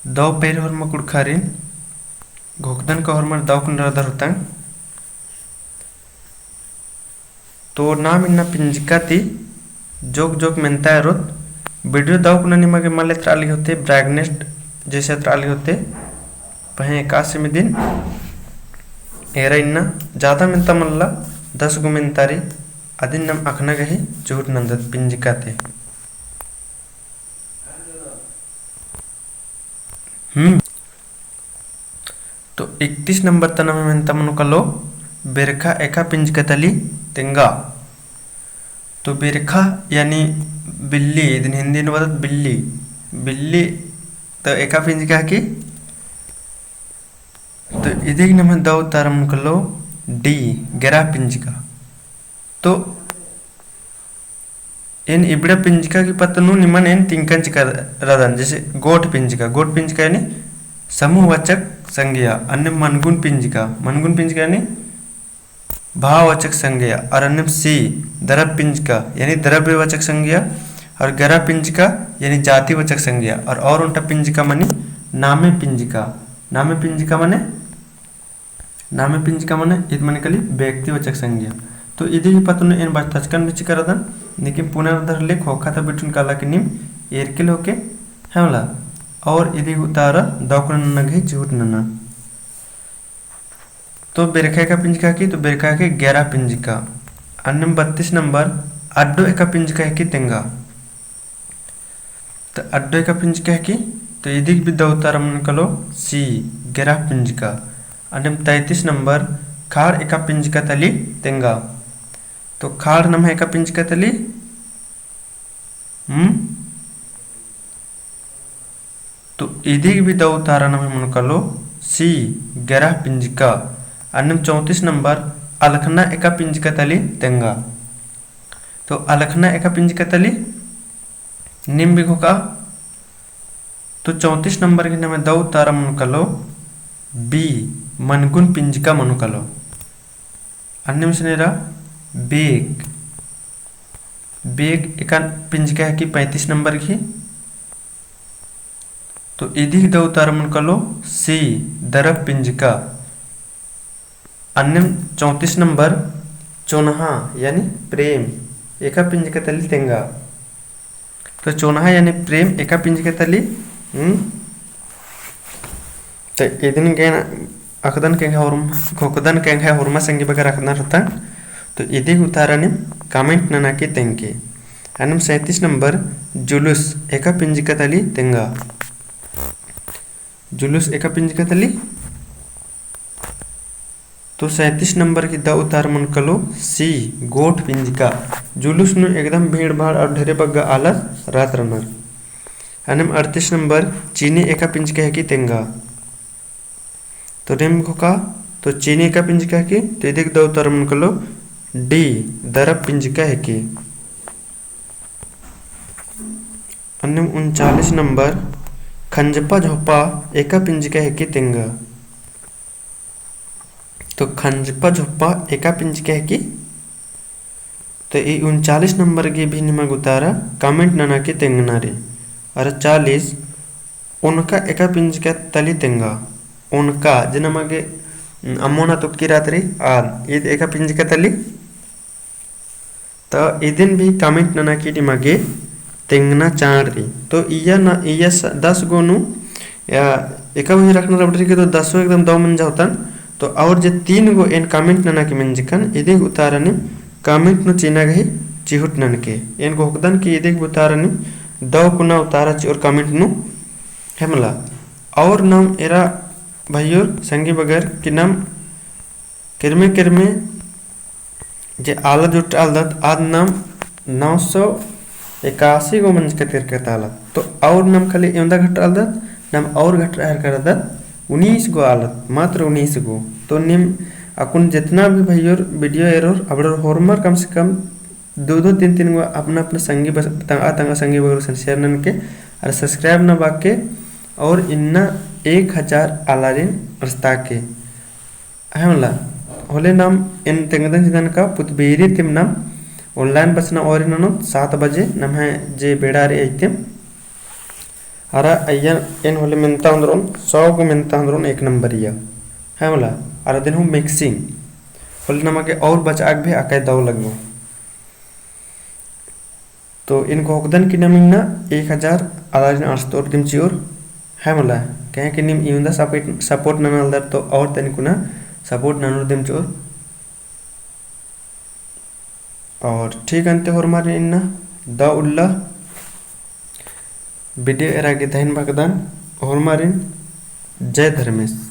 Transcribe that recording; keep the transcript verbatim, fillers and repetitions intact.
दौ पहले होरमा कुँड़ुख़ारिन, घोखदन का होरमर दौ कुना रअदर होतंग। तो नाम इन्ना पिंजका ती जोक जोक मेन्ता एरोत। Video दौ कुना निमा गे मल एथरआ लगी होते, brightness जैसे एथरआ लगी होते। पहें एकासे में दिन एरा इन्ना ज्यादा मेन्ता मल्ला, दस गो मेन्ता रई, अदिन नाम अख़ना गही चिहुट नन्दत पिंजका ती। हम्म। तो इकतीस नंबर ता नम्है मेन्ता मनो कालो, बेरखा एका पिंजका तली तेंगा। तो बेरखा यानी बिल्ली, इदिन हिंदी नू बअदत बिल्ली। बिल्ली तो एका पिंजका हिकी। तो इदिग नम्है दौ उत्तर मनो कालो D, गेरा पिंजका। तो एन इबड़ा पिंजका की पत्त नू निमन एन तिंकन चिकर रअदन, जैसे गोट पिंजका। गोट पिंजका यानी समूहवाचक संज्ञा। अन्नेम मनगुन पिंजका, मनगुन पिंजका यानी भाववाचक संज्ञा। और अन्नेम C, द्रब पिंजका यानी द्रव्यवाचक संज्ञा। और गेरा पिंजका यानी जातिवाचक संज्ञा। और, और ओन्टा पिंजका मनी नामे पिंजका। नामे पिंजका मने नामे पिंजका मने, इद मने काली व्यक्तिवाचक संज्ञा। तो इदिग पत्त नू एन बरचकन भी चिकर रअदन, लेकिन पुनर्धर ले ख़ोख़ा ता बिठुन काला कि नीम एरके ले होके हेमला। और इदिग उत्तर दौ कुना नना गही चिहुट नना। तो बेरखा एका पिंजका हिकी, तो बेरखा हिकी गेरा पिंजका। अन्नेम बत्तीस नंबर, अड्डो एका पिंजका हिकी तेंगा। तो अड्डो एका पिंजका हिकी, तो इदिग भी दौ उत्तर मनो कालो C, गेरा पिंजका। अन्नेम तैंतीस नंबर, खाड़ एका पिंजका तली तेंगा। तो खाड़ नम्है एका पिंजका तली, हम्म? तो इदिग भी दौ उत्तर नम्है मनो कालो C, गेरा पिंजका। अन्नेम चौंतीस नंबर, अलखना एका पिंजका तली तेंगा। तो अलखना एका पिंजका तली नीम भी ख़ोख़ा। तो चौंतीस नंबर गही नम्है दौ उत्तर मनो कालो B, मनगुन पिंजका मनो कालो। अन्नेम सनेरा बेग, बेग एका पिंजका हिकी पैंतीस नंबर गही। तो इदिग दौ उत्तर मनो कालो C, द्रब पिंजका। अन्नेम चौंतीस नंबर, चोन्हा यानी प्रेम एका पिंजका तली तेंगा। तो चोन्हा यानी प्रेम एका पिंजका तली, हम्म? तो इदिन गे अख़दन के होरम-, ख़ोख़दन के होरमा संगी बगर अख़दन रअदन। तो इदिग उत्तर नीम comment नना की तेंगके। अन्नेम सैंतीस नंबर, जुलूस एका पिंजका तली तेंगा। जुलूस एका पिंजका तली। तो सैंतीस नंबर गही दौ उत्तर मनो कालो C, गोट पिंजका। जुलूस नू एकदम भीड़ भाड़ और ढेरे बग्गे आलर रअत रअनर। अन्नेम अड़तीस नंबर, चीनी एका पिंजका हिकी तेंगा। तो नीम ख़ोख़ा, तो चीनी एका पिंजका हिकी, तो इदिग दौ उत्तर मनो कालो D, द्रब पिंजका हिकी। अन्नेम उनचालीस नंबर, खंजपा झोपा एका पिंजका हिकी तेंगा। तो खंजपा झोपा एका पिंजका हिकी। तो ई उनचालीस नंबर गही भी निमा गे उत्तर comment नना की तेंगना रई। और चालीस, ओनका एका पिंजका तली तेंगा। ओनका, जे नमा गे अम्मोना तुक्की रअत रई, आद, ईद एका पिंजका तली। तो इदिन भी comment नना की निमा गे तेंगना चाड़ रई। तो इया ना, इया स-, दस गो नू, या एका बजे रखना रबड़री के तो दसों एकदम दौ मंजा होतन। तो और जे तीन गो एन comment नना की मंजकन, इदिग उत्तर नीम comment नू चिअना गही चिहुट ननके। एन ख़ोख़दन कि इदिग उत्तर नीम दौ कुना उत्तर चिओर comment नू हेमला। और नाम एरा भइयोर संगी बगर कि नाम किरमे किरमे जे आलत जुटरआ लगदत, आद नाम नौ सौ इक्यासी गो मंजका तिरकत आलत। तो और नाम खाली एवंदा घटरआ लगदत, नाम और घटरआ हेलरआ लगदत, उन्नीस गो आलत, मात्र उन्नीस गो। तो नीम अक्कुन जितना भी भइयोर video एरोर, अबड़ोर होरमर कम से कम दो दो तीन तीन गो अपना अपना संगी बस-, तंगआ तंगआ संगी बगरोसन share ननके, और subscribe नबाके, और इन्ना एक हजार आलारिन रस्ताके। हेमला, होले नाम एन तेंगदन चिदन का पुतबेरी तिम नाम online बसना ओरी ननोत सात बजे नम्है जे बेड़ा रई अइतिम। अरा अइय्या एन होले मेन्ता ओन्द्रोन, सौ गो मेन्ता ओन्द्रोन एक नंबरिया। है मला, अरा दिन हूँ mixing। होले नमा गे और बचआ गे भी अकय दव लगबो। तो एन घोखदन कि नीम इन्ना एक हजार आलारिन आंसतोर दिम चिओर, है मला, कहे कि नीम इवंदा support, support ननालदर तो और तनिकुना support ननोर दिम चिओर। और ठीक अन्ते होरमारिन इन्ना दव उल्ला video एरा गे धइन भगदन होरमारिन। जय धर्मेस।